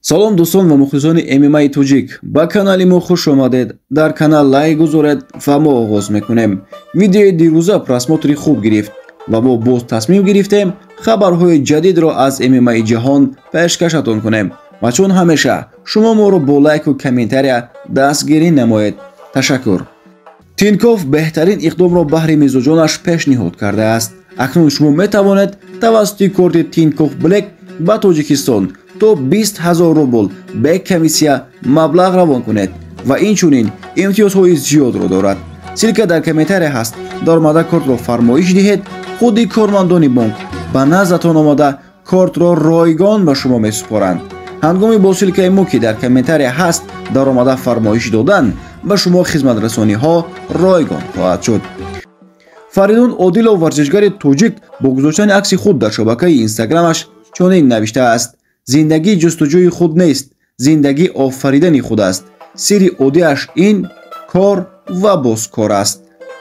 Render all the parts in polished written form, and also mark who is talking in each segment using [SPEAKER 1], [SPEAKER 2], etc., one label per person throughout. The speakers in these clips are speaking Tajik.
[SPEAKER 1] Салом, дӯстон ва мухлисони ММАи тоҷик, ба канали мо хуш омадед. Дар канал лайк гузоред ва мо оғоз мекунем. Видеои дирӯза просмотри хуб гирифт ва мо боз тасмим гирифтем хабарҳои ҷадидро аз ММАи ҷаҳон пешкашатон кунем ва чун ҳамеша шумо моро бо лайку комментария дастгирӣ намоед. Ташаккур. Тинькофф беҳтарин иқдомро баҳри мизоҷонаш пешниҳод кардааст. Акнун шумо метавонед тавассути корти Тинькофф Блэк ба Тоҷикистон то 20 000 рубл бе комиссия маблағ равон кунед ва инчунин имтиёзҳои зиёдро дорад. Ссылка дар комментария ҳаст. Даромада кортро фармоиш диҳед, худи кормандони бонк ба наздатон омада кортро ройгон ба шумо месупоранд. Ҳангоми бо ссылкаи мо, ки дар комментария ҳаст, даромада фармоиш додан, ба шумо хизматрасониҳо ройгон хоҳад шуд. Фаридун Одилов, варзишгари тоҷик, бо гузоштани акси худ дар шабакаи Инстаграмаш чунин навиштааст: «Зиндагӣ ҷустуҷӯи худ нест, зиндагӣ офаридани худ аст. Сирри оддиаш ин кор ва боз кор аст»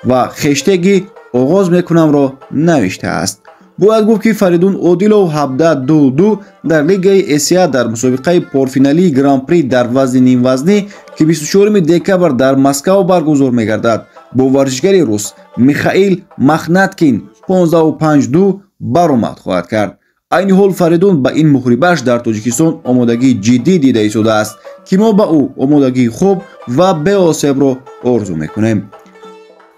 [SPEAKER 1] ва хештеги «оғоз мекунамро» навиштааст. Бояд гуфт, ки Фаридун Одилов 17-2-2 дар лигаи ЭСИА дар мусобиқаи порфиналии Гран-при дар вазни нимвазнӣ, ки 24 декабр дар Москав баргузор мегардад, бо варзишгари рус Михаил Махнаткин 15-5-2 баромад хоҳад кард. Айни ҳол Фаридун ба ин муҳорибааш дар Тоҷикистон омодагии ҷиддӣ дида истодааст, ки мо ба ӯ омодагии хуб ва беосебро орзу мекунем.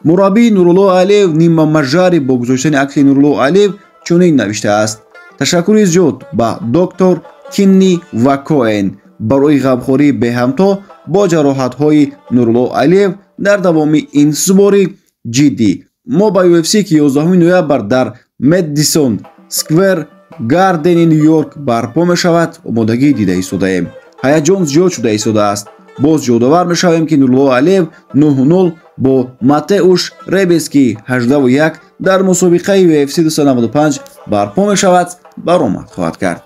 [SPEAKER 1] Мураббии Нурулло Алиев Нима Мажари бо гузоштани акси Нурулло Алиев чунин навиштааст: «Ташаккури зиёд ба доктор Кинни ва Коэн барои ғамхории беҳамто бо ҷароҳатҳои Нурулло Алиев дар давоми ин субори ҷиддӣ. Мо ба UFC, ки 11 ноябр дар Медисон Сквер Гардени Ню-Йорк барпо мешавад, омодагӣ дида истодаем. Ҳаяҷон зиёд шуда истодааст. Боз ёдовар мешавем, ки Нурулло Алиев 9-0 бо Матеуш Ребески 18-1 дар мусобиқаи UFC 295 барпо мешавад, баромад хоҳад кард».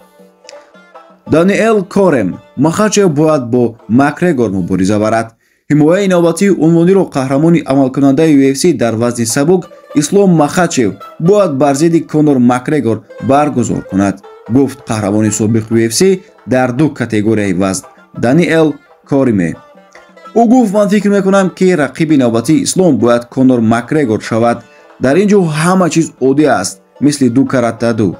[SPEAKER 1] Даниэл Корем: «Махачев бояд бо Макгрегор мубориза барад». Ҳимояи навбатии унвониро қаҳрамони амалкунандаи UFC дар вазни сабук Ислом Махачев бояд бар зидди Конор Макгрегор баргузор кунад, гуфт қаҳрамони собиқ UFC дар ду категорияи вазн Даниэл Кориме. Ӯ гуфт: «Ман фикр мекунам, ки рақиби навбатии Ислом бояд Конор Макгрегор шавад. Дар ин ҷо ҳама чиз оддӣ аст, мисли ду карата ду.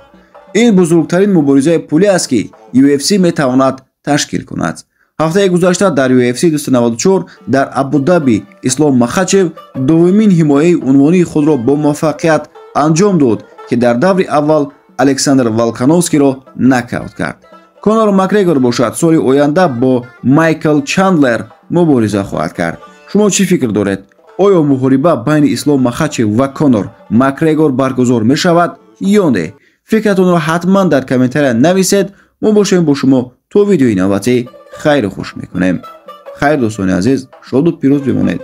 [SPEAKER 1] Ин бузургтарин муборизаи пулӣ аст, ки UFC метавонад ташкил кунад». Ҳафтаи гузашта дар UFC 294 дар Абудаби Ислом Махачев дуввумин ҳимояи унвонии худро бо муваффақият анҷом дод, ки дар даври аввал Александр Волкановскиро нокаут кард. Конор Макгрегор бошад, соли оянда бо Майкл Чандлер мубориза хоҳад кард. Шумо чӣ фикр доред? Оё муҳориба байни Ислом Махачев ва Конор Макгрегор баргузор мешавад ё не? Фикратонро ҳатман дар комментария нависед. Мо бошем бо шумо то видеои навбатӣ. Хайру хуш мекунем. Хайр, дӯстони азиз, шоду пирӯз бимонед.